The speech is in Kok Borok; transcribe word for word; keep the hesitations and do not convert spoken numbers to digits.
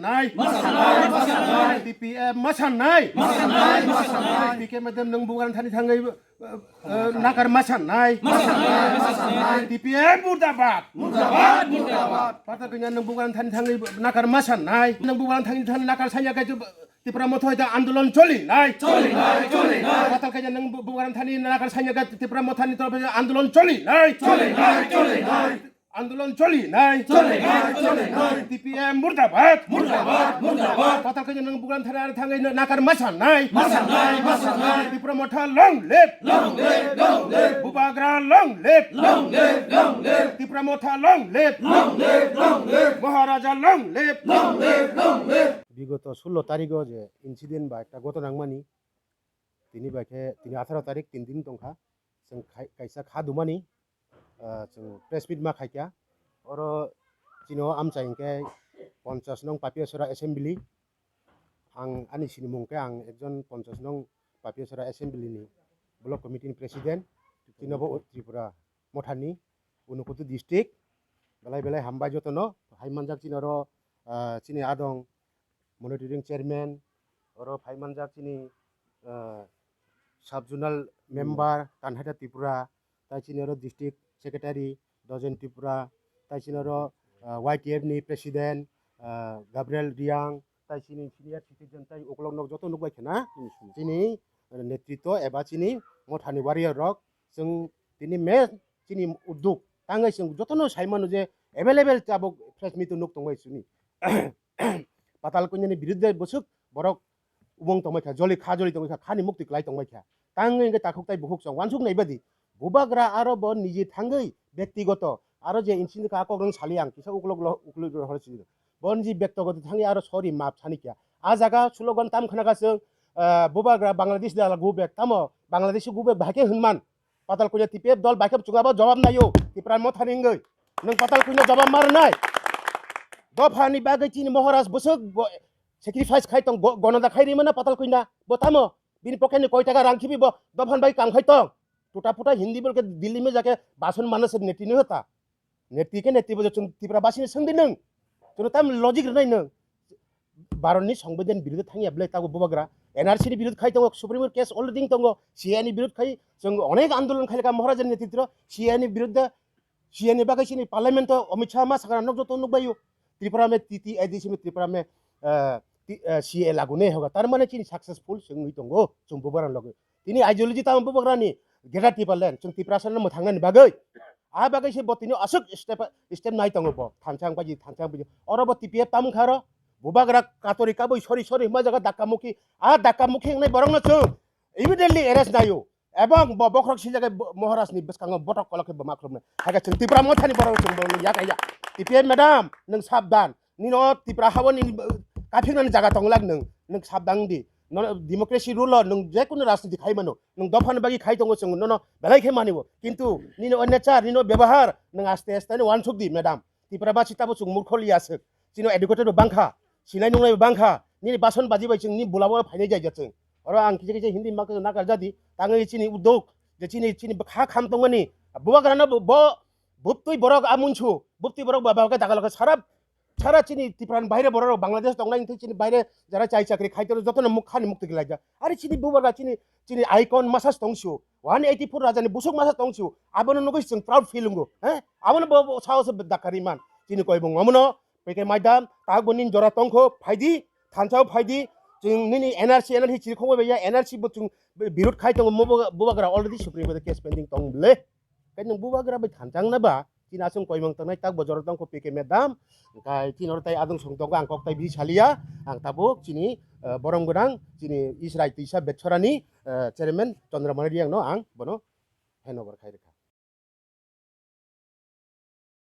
Nai. Masa nai, masa nai. T P M masa nai. Masa nai, masa nai. P K madam nwng bubagrani thani thangwi, eh, eh, nakar masa nai. Masa nai, masa nai. T P M murdabad. Murdabad, murdabad. Patal kanya nwng bubagrani thani thangwi nakar masa nai. Nwng bubagrani thani thangwi nakar sanya kai Tipra Motha hoite andolon choli nai. Choli nai, choli nai. Patal kanya nwng bu-, bubagrani thani nakar sanya kai Tipra Mothani torof andolon choli nai. Choli nai, choli nai. Andolon choli nai. Choli nai, choli nai. T P M murdabad. Murdabad, murdabad. Patal kanya nwng bubagrani thani ar thangwi nakar masa nai. Masa nai, masa nai. Tipra Motha long live. Long live, long live. Bubagra long live. Long live, long live. Tipra Motha long live. Long live, long live. Maharaja long live. Long live, long live. Bigoto sullo tarigo je incident ba ekta ghotona wngmani, tini bai khe tini atharo tarik, tin din tongkha, chwng khai-, kaisa kha dumani, ah, chwng press meet ma khaikha. Oro chini o amchai hwnkhe ponchas nong Papiasora assembly. Ang ani sinimung khe ang ekjon ponchas nong Papiasora assembly ni block committee ni president. Chini bo Tripura Mothani, Unakoti district. Belai belai hambai jotono. Hai manjak chini oro, ah, chini adong monitoring chairman, oro phai manjak chini, ah, sub zonal member Kanhaita Tripura, tai chini oro district secretary Dojen Tripura, tai chini oro, ah, Y T F ni president, ah, Gabriel Riang, tai chini senior citizen tai ukolog nok joto nukbai khena chini, ah, netritwo eba chini Mothani warrior rok chwng tini me chini udduk tangwi chwng jotono sai mano je available tabuk press meet o nuk tongbai chini. Patal Kanyani birudde bwswk borok ubung tongbai kha, joli kha joli tongbai kha, khani mukti klai tongbai kha. Tangwi hwnkhe takhuk tai bukhuk chwng uansuk nai badi. Bubagra aro bo niji thangwi bektigoto aro je incident kha kok rwng sali ang kisa uklok lo-, uklok lo hor sili. Bo niji bektigoto thangwi aro sorry map sani kya. A jaga slogan tam khna kha chwng, ah, Bubagra Bangladesh dala go back. Tamo Bangladesh go back bahai khe hwnman. Patal Kanya T P F dol bai khe chwngabo jawab naio, Tipra Mothani wngwi. Nwng Patal Kanya jawab ma rwnai. Dophani bagwi chini Maharaj bwswk bo-, sacrifice khai tong, go-, gonoda khai rimana Patal Kanya. Bo tamo? Bini pocket ni koi taka rang khibi bo dophani bagwi kam khai tong. Tuta puta Hindi bol khe Delhi me jake bason mana se neti ni hota. Neti khe neti bo chwng Tipra basi ni swngdi nwng. Chwng tam logic rwnai nwng. Bharat ni Songbidan birudhe thangya belai tabuk Bubagra. N R C ni birudh khai tongo, Supreme Court case already tongo, C A A ni birudh khai, chwng onek andolon khai lekha Maharaj ni netritwo, C A A ni birudhe, C A A ni bagwi chini Parliament o Amit Shah ma sakha nok joto nukbaio. Tripura me T T A D C me Tripura me, eh, ti-, eh, C A A lagu nahi hoga. Tar mane chini successful chwng wngwi tongo, chwng Bubagra logi. Tini ideology tamo Bubagrani Greater Tipraland, chwng Tiprasano mwthangnani bagwi. A bagwi se bo tini aswk step, step nai tongo bo. Thansa wngpaji, thansa wngpaji. Oro bo T P F tamo wngkha ro. Bubagra katori kabui sori sori hwnma jaga dakka mukhi. A dakka mukhi wngnai borokno chwng immediately arrest naio. Ebong bo bokhorok sijak bo-, Maharajni bwskango botok kolok khe bo ma khlumnai. Hakhe chwng Tipra Mothani borok chwng bo yakaya. T P F madam, nwng sabdan. Nini o Tripura hao nini kaphiknani jaga tongla nwng, nwng sabdang di. Nono democracy rule o nwng je kunu rajniti khai mano, nwng dophani bagwi khai tongo chwng nono belai khe mani bo. Kintu nini o nature, nini o bebahar nwng aste aste ani uansuk di, madam. Tripura basi tabo chwng murkho li aswk. Chini educated bo bangkha, sinai nungnai bo bangkha. Nini bason baji bai chwng ni bulabo phainai jai ja chwng. Oro ang kisa kisa Hindi mak nakar jadi, tangwi chini udok, je chini, chini kha kham tongmani. Bubagrano bo, bo buptwi borok amunsu, buptwi borok baba khe dagal khe sarap Sara chini Tripura ni baire borok rok Bangladesh tongnai, tei chini baire jara chai chakri khai tongro jotono mukha ni mukti khe laijak. Ari chini Bubagra chini, chini icon masa tong sio. One eighty four raja ni busuk masa tong sio. Abono nugui chwng proud feel wngo. He? Abono bo, bo saos dakari man. Chini koi bung omono P K Maidam, tak bo nin jora tongkho, phaidi, thansao phaidi. Chwng nini N R C, N R C chiri khongoi baiya, N R C bo chwng birud khai tongo, mo bo, Bubagra already Supreme Court case pending tong le. Kai nwng Bubagra bai thanchangna ba, chini aswng koimang tangnai tak bo jora tongkho P K Madam, kai chini oro tai adong song tongo ang kok tai bisi saliya, ang tabuk chini, eh, borom gwnang chini Israi Twisa Betsorani, eh, chairman Chandramani Riang no ang bono handover khai rwkha.